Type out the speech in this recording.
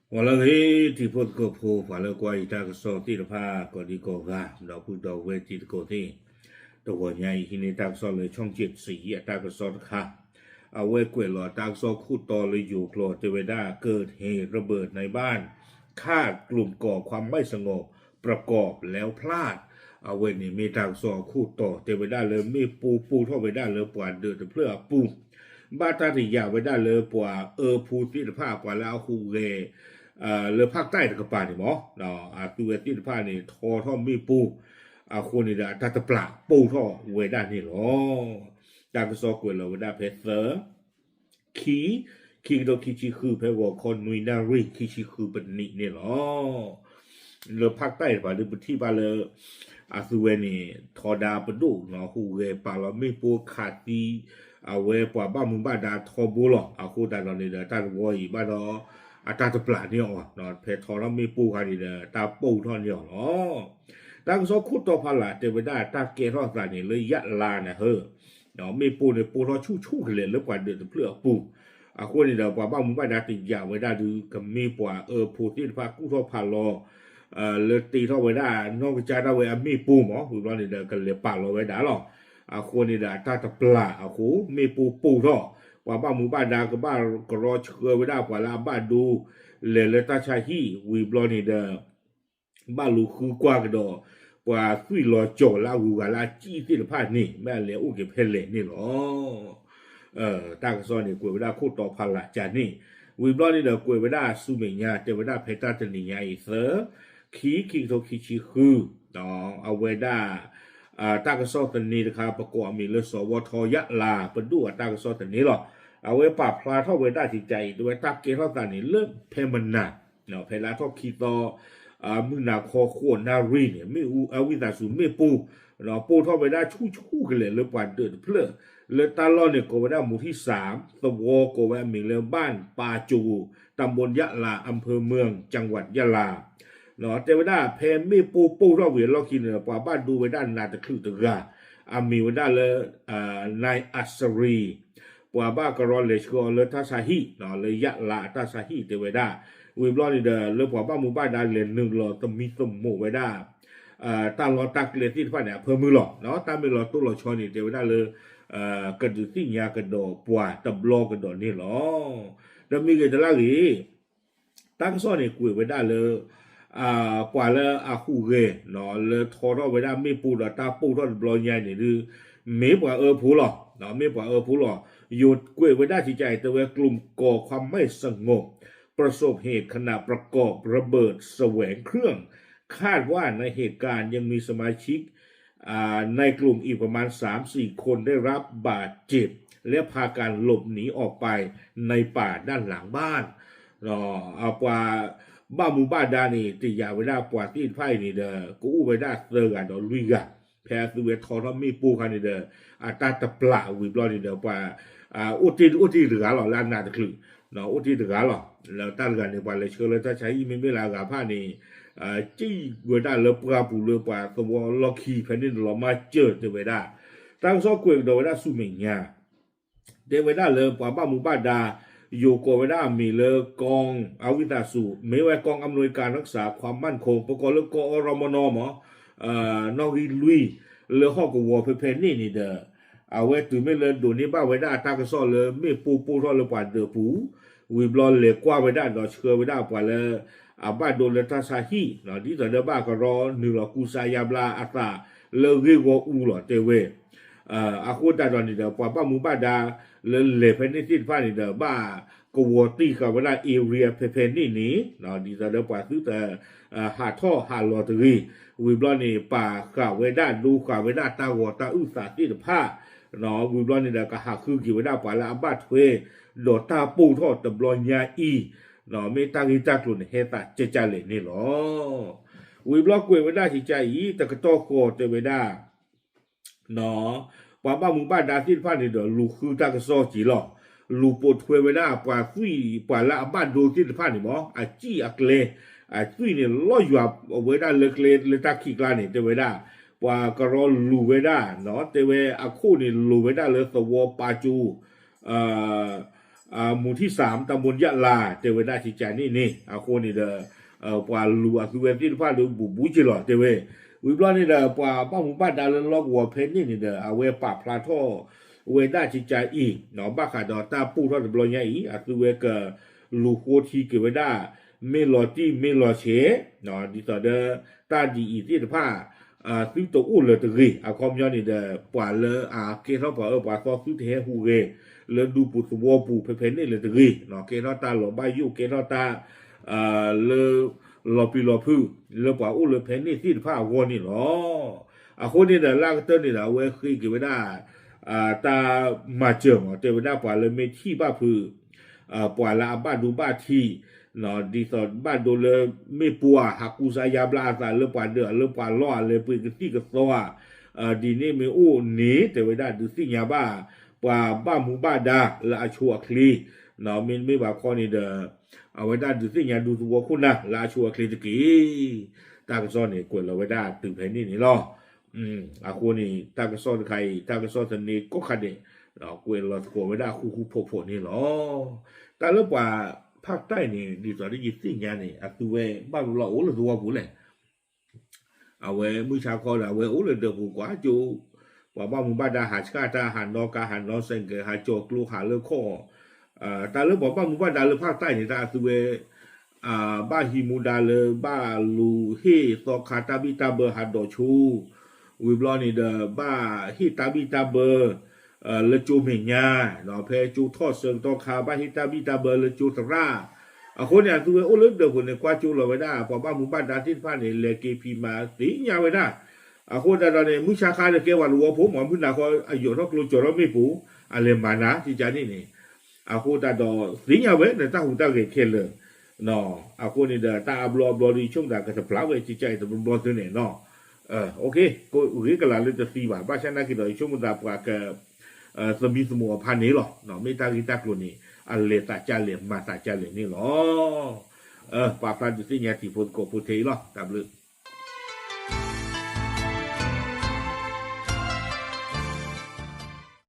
ဂီၤလၢအဂ့ၤ တံၤဖိသကိးဖိ ပှၤလၢကွၢ်ယတၢ်ကစီၣ်သ့ၣ်တဖၣ် ကိးဒံကိးဂၤ ဒီပုၢ်ဒီဝဲၢ်တံၤသကိးသ့ၣ်, တဂီၤညါအံၤ ဟံးန့ၢ်တၢ်ကစီၣ်လၢ ช่องเจ็ดสีအတၢ်ကစီၣ်တခါ, အဝဲကွဲးလီၤတၢ်ကစီၣ်ခိၣ်တီလၢယိၤကျိာ် တဲဝဲဒၣ် เกิดเหตุระเบิดในบ้าน ฆ่ากลุ่มก่อความไม่สงบ ประกอบแล้วพลาด အဝဲန့ၣ်မ့ၢ်တၢ်ကစီၣ်အခိၣ်တီ တဲဝဲဒၣ်လၢမ့ၣ်ပိၢ်ပိၢ်ထီၣ်ဝဲဒၣ်လၢပှၤဒၢးတဖျၢၣ်အပူၤ, ဘၣ်တၢ်တယာ်ဝဲဒၣ်လၢပှၤအၢဖိသ့ၣ်တဖၣ် ပှၤလၢအဟူးဂဲၤ လၢဖၣ်တၢ်တကပၤန့ၣ်မ့ၢ် အသုဝဲသ့ၣ်တဖၣ်န့ၣ် ထီထီၣ်မ့ၣ်ပိၢ်အဃိန့ၣ်ဒီး အတၢ်တပျၢ်ပိၢ်ထီၣ်ဝဲဒၣ်န့ၣ်လီၤ. တၢ်ကစီၣ်ကွဲးလီၤဝဲဒၣ်ဖဲသၢ ခံ, ခံကထိခံဆံဃု ဖဲဂီၤခီနွံနၣ်ရံၣ် ခံဆံဃုပနံးန့ၣ်လီၤ. လၢဖၣ်တၢ်တကပၤဒုး ပထံၣ်ဘၣ်လၢ အသုဝဲန့ၣ် ထီဒါပဒိၣ် ဟူးဂဲၤပာ်လီၤမ့ၣ်ပိၢ်ခးသံ အဝဲပှၤဘၣ်မူဘၣ်ဒါထီဘိလီၤ. အဃိသတးဒီးန့ၣ်ဒီး တၢ်တဝီအံၤဘၣ်ဒီး အတၢ်တပျၢ်န့ၢ်အီၤ, ဖဲထီထီၣ်မ့ၣ်ပိၢ်ခါန့ၣ်ဒီး တၢ်ပိၢ်ထီၣ်န့ၢ်အီၤလီၤ. တၢ်ကစီၣ်ခိၣ်တီဖးလၢ် တဲဝဲဒၣ်တၢ်ကဲထီၣ်သးန့ၣ်လၢယၣ်လါန့ၣ်ဧၢ မ့ၣ်ပိၢ်န့ၣ်ပိၢ်ထီၣ်ဆူၣ်ဆူၣ်ကလဲာ်လၢပှၤဒၢးတဖျၢၣ်အပူၤ, အဃိန့ၣ်ဒီး ပှၤဘၣ်မူဘၣ်ဒါတယာ်ဝဲဒၣ်ဒုး ကမ့ၢ်ပှၤအၢဖိသ့ၣ်တဖၣ်ကူၣ်ထီၣ်ဖးလီၤ လၢတ့ထီၣ်ဝဲဒၣ်နီၢ်ကစၢ်ဒၣ်ဝဲအမ့ၣ်ပိၢ်မ့ၢ် ဝံၤဘျီန့ၣ်ဒီး ကလဲၤပာ်လီၤဝဲဒၣ်လီၤ. အဃိန့ၣ်ဒီး အတၢ်တပျၢ်အဃိ မ့ၣ်ပိၢ်ပိၢ်ထီၣ် ပှၤဘၣ်မူဘၣ်ဒါကဘၣ်ကရီဆှၢဝဲဒၣ်ပှၤလၢအဘၣ်ဒိ လဲၤလၢတၢ်ဆါဟံၣ် ဝံၤဘျီန့ၣ်ဒီး ဘၣ်လူၤဃုကွၢ်ကဒီး ပှၤသွံၣ်လီၤကၠီၤလၢအဂုၤအဂၤလၢအစံၣ်သ့ၣ်တဖၣ်န့ၣ် မ့ၢ်အလဲၤအိၣ်က့ၤဖဲလဲၣ်န့ၣ်လီၤ. တၢ်ကစီၣ်န့ၣ် ကွဲးဝဲဒၣ်ခိၣ်တီဖးလၢ်ကန့ၣ်, ဝံၤဘျီန့ၣ်ဒီး ကွဲးဝဲဒၣ်ဆူမဲာ်ညါ တဲဝဲဒၣ်ဖဲတၢ်တနံၤညါအံၤသၢ, ခံ ခံကထိခံဆံဃု အဝဲဒၣ် တၢ်ကစီၣ်သန့တခါ ပကိးအမံၤလၢ စဝထ ယၣ်လါ ပဒိၣ်အတၢ်ကစီၣ်သန့လီၤ. အဝဲပာ်ဖျါထီၣ်ဝဲဒၣ်စံးကါအံၤ တဲဝဲတၢ်ကဲထီၣ်သးန့ၣ်လၢဖဲမနၤ ဖဲလါထီၣ်ခံသီ မုၢ်နၤခီဃိးနၣ်ရံၣ်န့ၣ် မ့ၣ်အူအဝံသးစူၤမ့ၣ်ပိၢ် ပိၢ်ထီၣ်ဝဲဒၣ်ဆူၣ်ဆူၣ်ကလဲာ်လၢပှၤဒၢးတဖျၢၣ် လၢတၢ်လီၢ်န့ၣ်ကိးဝဲဒၣ်မူထံၣ်စၣ် သဝီကိးဝဲအမံၤလၢ บ้านป่าจู ตำบลยะลา อำเภอเมือง จังหวัดยะลา တဲဝဲဒၣ်ဖဲမ့ၣ်ပိၢ်ပိၢ်ထီၣ်ဝံၤအလီၢ်ခံန့ၣ် ပှၤဘၣ်ဒိဝဲဒၣ်နးတချုးတဂၤ အမံၤဝဲဒၣ်လၢ နၢၣ်အစရံၤ ပှၤဘၣ်ကရီလဲၤဆှၢအီၤလၢတၢ်ဆါဟံၣ် လၢယၣ်လါအတၢ်ဆါဟံၣ်တဲဝဲဒၣ်, ဝံၤဘျီန့ၣ်ဒီး လၢပှၤဘၣ်မူဘၣ်ဒါလဲၤနုာ်လီၤသမံသမိးဝဲဒၣ် တၢ်လီၢ်တၢ်ကျဲသ့ၣ်တဖၣ်န့ၣ် အဖၢမုၢ်လီၤ. တၢ်မ့ၢ်လီၤတိၢ်လီၤဆီန့ၣ် တဲဝဲဒၣ်လၢ ကဒုးသ့ၣ်ညါကဒီးပှၤတဘျီကဒီးန့ၣ်လီၤ. ဒီးမ့ၢ်ဂ့ၤတလၢဂ့ၤ တၢ်ကစီၣ်န့ၣ်ကွဲးဝဲဒၣ်လၢ ပှၤလၢအဟူးဂဲၤ လၢထီထီၣ်ဝဲဒၣ်မ့ၣ်ပိၢ်ဒီးတၢ်ပိၢ်ထီၣ်တဘျီညါန့ၣ်ဒုး မ့ၢ်ပှၤအၢဖိလီၤ. မ့ၢ်ပှၤအၢဖိလီၤ. ယိၤကွဲးဝဲဒၣ်စံးကါအံၤ တဲဝဲ กลุ่มก่อความไม่สงบ ประสบเหตุขณะประกอบระเบิดแสวงเครื่อง คาดว่าในเหตุการณ์ยังมีสมาชิกในกลุ่มอีกประมาณสามสี่คนได้รับบาดเจ็บ และพากันหลบหนีออกไปในป่าด้านหลังบ้าน ပှၤဘၣ်မူဘၣ်ဒါန့ၣ် တယာ်ဝဲဒၣ်ပှၤသ့ၣ်တဖၣ်အံၤန့ၣ်ဒီး ကအိၣ်ဝဲဒၣ်သၢဂၤဒီးလွံၢ်ဂၤ ဖဲအသုဝဲထီထီၣ်မ့ၣ်ပိၢ်ခါန့ၣ်ဒီး အတၢ်တပျၢ်ဝံၤဘျီန့ၣ်ဒီး ပှၤ အိၣ်တ့ၢ်အိၣ်တ့ၢ်တဂၤလီၤ လၢအနးတချုး အိၣ်တ့ၢ်တဂၤလီၤ. လၢတၢ်တဂၤန့ၣ် ပှၤလဲၤဆှၢလၢတၢ်ဆါဟံၣ် မ့မ့ၢ်လၢအဂၤဖၣ်န့ၣ် စံၣ်ဝဲဒၣ်လၢပှၢ်ပူၤလၢပှၤသဝီလီၢ်ခံ ဖဲန့ၣ်တလီၤမၢ်စၢၤတဲဝဲဒၣ်. တၢ်ကစီၣ်ကွဲးကဒီးဝဲဒၣ်ဆူမဲာ်ညါ တဲဝဲဒၣ်လၢပှၤဘၣ်မူဘၣ်ဒါ ယိၤကိးဝဲဒၣ်အမံၤလၢ กอง အဝံသးစူၤ မ့ၢ်ဝဲ กองอำนวยการรักษาความมั่นคง ပကိးလၢ กอรมน မး နီၣ်ဂံၢ်လွံၢ် လၢဟီၣ်ကဝီၤဖဲဖဲန့ၣ်န့ၣ်ဒီး အဝဲတုၤမ့ၢ်လၢဒိးန့ၢ်ဘၣ်ဝဲဒၣ်တၢ်ကစီၣ်လၢမ့ၣ်ပိၢ်ပိၢ်ထီၣ်လၢပှၤဒၢးပူၤ ဝံၤဘျီလဲၤကွၢ်ဝဲဒၣ်ဒီးဆှၢဝဲဒၣ်ပှၤလၢ အဘၣ်ဒိလၢတၢ်ဆါဟံၣ် ဒ်သိးဒီးဘၣ်ကရီနုာ်လီၤကူစါယါဘျါအသးလၢဂ့ၢ်ဂီၢ်အူလီၤတဲဝဲ. အဃိသတးဒီးန့ၣ်ဒီး ပှၤဘၣ်မူဘၣ်ဒါလၢလဲၤဖဲန့ၣ်သ့ၣ်တဖၣ်န့ၣ်ဒီး ဘၣ်ကဝီၤတံၢ်ဃာ်ဝဲဒၣ် area ဖဲဖဲန့ၣ်န့ၣ် ဒ်သိးဒီးပှၤသုတ ဟးထီၣ်ဟးလီၤတဂ့ၤ, ဝံၤဘျီန့ၣ် ပာ်ဃာ်ဝဲဒၣ် ဒိဃာ်ဝဲဒၣ်တၢ်ဂီၤတၢ်အုၣ်သးသ့ၣ်တဖၣ်, ဝံၤဘျီန့ၣ်ဒီး ကဟးဃုက့ၤဝဲဒၣ်ပှၤလၢအဘၣ်ထွဲ ဒီးတၢ်ပိၢ်ထီၣ်တဘျီညါအံၤ, မ့ၢ်တၢ်ဂ့ၢ်တၢ်ကျိၤန့ၣ် ဟဲသးကၠၢ်ကၠၢ်လဲၣ်န့ၣ်လီၤ. ဝံၤဘျီကွဲးဝဲဒၣ်စံးကါအံၤ တကတီၢ်ဃီတဲဝဲဒၣ် ပှၤဘၣ်မူဘၣ်ဒါသ့ၣ်တဖၣ်န့ၣ်ဒီး လူၤဃုတၢ်ကစီၣ်က့ၤလီၤ. လူၤပိာ်ထွဲဝဲဒၣ်ပှၤသွံၣ် ပှၤလၢအဘၣ်ဒိသ့ၣ်တဖၣ်န့ၣ်မး အစံၣ်အကျဲ, အသွံၣ်န့ၣ် လီၤယွၤဝဲဒၣ်လၢကျဲလၢတၢ်ခံးကျါန့ၣ် တဲဝဲဒၣ်, ပှၤကရီလူၤဝဲဒၣ် တဲဝဲအခိၣ်န့ၣ် လူၤဝဲဒၣ်လၢသဝီပာ်ကၠိ အ หมู่ที่สาม ตำบลยะลา တဲဝဲဒၣ်ကကန့ၣ်န့ၣ် အဃိန့ၣ်ဒီး ပှၤလူၤအသုဝဲသ့ၣ်တဖၣ်လၢဘူးဘူးက့ၤလီၤ တဲဝဲ. ဝံၤဘျီန့ၣ်ဒီး ပှၤဘၣ်မူဘၣ်ဒါလၢလီၢ်ကဝီၤဖဲန့ၣ်န့ၣ်ဒီး အဝဲပာ်ဖျါထီၣ်ဝဲဒၣ်ကကအံၤ ဘၣ်ဃးဒီးတၢ်ပိၢ်ထီၣ်တဘျီညါအံၤ အသုဝဲကလူၤဃိထံက့ၤဝဲဒၣ် မ့ၢ်လီၤတံၢ်မ့ၢ်လီၤဆဲး ဒ်သိးဒီး တၢ်ဒ်အံၤသ့ၣ်တဖၣ် သုတအိၣ်လၢၤတဂ့ၤ အခီပညီန့ၣ်ဒီး ပှၤလၢအကဲထီၣ်ပှၤအၢပှၤသီ သုတဟဲဟူးဂဲၤ လၢဒူပူၤသဝီပူၤ ဖဲဖဲန့ၣ်လၢၤတဂ့ၤ, ကဲထီၣ်တၢ်လီၤဘၣ်ယိၣ် ကဲထီၣ်တၢ် လၢ လီၤပျံၤလီၤဖုး လၢပှၤအိၣ်လၢဖဲန့ၣ်သ့ၣ်တဖၣ်အဂီၢ်န့ၣ်လီၤ. အဃိန့ၣ်ဒီး လၢအကတၢၢ်န့ၣ်ဒီး အဝဲဃ့က့ၤဝဲဒၣ် တၢ်မၤစၢၤမး တဲဝဲဒၣ်ပှၤလၢမ့ၢ်ထံၣ်ဘၣ်ဖုး ပှၤလၢအဘၣ်ဒိဘၣ်ထံး ဒ်သိးဘၣ်ဒိလၢမ့ၢ်ပှၤဟးကူစါယါဘျါအသးလၢပှၤဒၢး လၢပှၤလီၢ် အလဲၤပှ့ၤကသံၣ်ကသီဧါ, ဒ်န့ၣ်မ့ၢ်အိၣ်န့ၣ် တဲဝဲဒၣ်ဒုးသ့ၣ်ညါဘၣ် ပှၤဘၣ်မူဘၣ်ဒါလၢအဆိအချ့, မ့တမ့ၢ်ဘၣ်ခီန့ၣ်ဒီး အဝဲဒၣ်ဒုးသ့ၣ်ညါဒူသဝီခိၣ်နၢ်လၢအဆိအချ့တက့ၢ်. တၢ်ကစီၣ်န့ၣ် ကွဲးလီၤဝဲဒၣ်တုၤဖဲန့ၣ်န့ၣ်လီၤ. အဃိန့ၣ် တၢ်ကစီၣ်တခါအံၤ တၢ်ကစီၣ်သန့ၤကိးခါဒဲး ကွဲးလီၤသကိးဝဲဒၣ်ဃူဃူဖိးဖိးန့ၣ်လီၤ. တၢ်လၢပှၤဖၣ်တၢ်အံၤန့ၣ် ဒ်သိးလၢယသ့ၣ်ညါန့ၣ် အသုဝဲဘၣ်မနုၤလၢအိၣ်လၢသဝီပူၤလဲၣ်. အဝဲမုၢ်ဆါခီဒီး အဝဲအိၣ်လၢဒၢးပူၤကွၢ်ကၠိ, ပှၤဘၣ်မူဘၣ်ဒါဟးဆှၣ်တၢ် ဟးနီၣ်ကါ ဟးနီၣ်စဲးကဲး ဟးကၠီၤကျိ ဟးလၢခီၣ်, တၢ်လၢပှၤဘၣ်မူဘၣ်ဒါလၢဖၣ်တၢ်အံၤန့ၣ် တၢ်အသုဝဲ ဘၣ်ဟံးမူဒါလၢဘၣ်လူၤဟ့ၣ်သီခါတၢ်ဘံၣ်တၢ်ဘၢဟးဒိးဆူ ဝံၤဘျီန့ၣ်ဒီး ဘၣ်ဟ့ၣ်တၢ်ဘံၣ်တၢ်ဘၢ လၢကၠိမဲာ်ညါ, ဖဲကၠိထီၣ်ဆၢကတီၢ်ခါ ဘၣ်ဟ့ၣ်တၢ်ဘံၣ်တၢ်ဘၢလၢကၠိသရၣ်, အဃိန့ၣ် အသုဝဲအိၣ်လၢဒၢးပူၤန့ၣ် ကွၢ်ကၠိလီၤဝဲဒၣ် ပှၤဘၣ်မူဘၣ်ဒါသ့ၣ်တဖၣ်န့ၣ် လဲၤက့ၤဖံးမၤသ့ၣ်ညါဝဲဒၣ်, အဃိသတးဒီးန့ၣ် မုၢ်ဆါခါဒီးကဲပှၤသဝီဖိမး မုၢ်နၤခီအယိာ်ထီၣ်ကျိကၠီၤထီၣ်မ့ၣ်ပိၢ် အလဲၤမၤနၤ ကကန့ၣ်န့ၣ်, အဃိသတးဒီးသ့ၣ်ညါဝဲန့ၣ် တၢ်ဟူးတၢ်ဂဲၤခဲလၢာ် အဃိန့ၣ်ဒီး တၢ်အါဘျီအဘျီဒီး ယဆိကမိၣ်သးကတပျၢ်ဝဲ ကကအံၤတဘျီဘျီသုန့ၣ်နီၤ, ဂ့ၤကလၤလၢတသံဘၣ် ဘၣ်ဆၣ်နာ်က့ၤဒီး ယဆိကမိၣ်သးပှၤက သမံသမိးအဖါန့ၣ်လီၤ, မ့ၢ်တၢ်ဂ့ၢ်တၢ်ကျိၤန့ၣ် အလဲၤသးကၢ်လဲၣ် မၤသးကၢ်လဲၣ်န့ၣ်လီၤ. ပာ်ဖျါဒုးသ့ၣ်ညါတံၤဖိသကိးဖိထဲအံၤလီၤ, တၢ်ဘျုး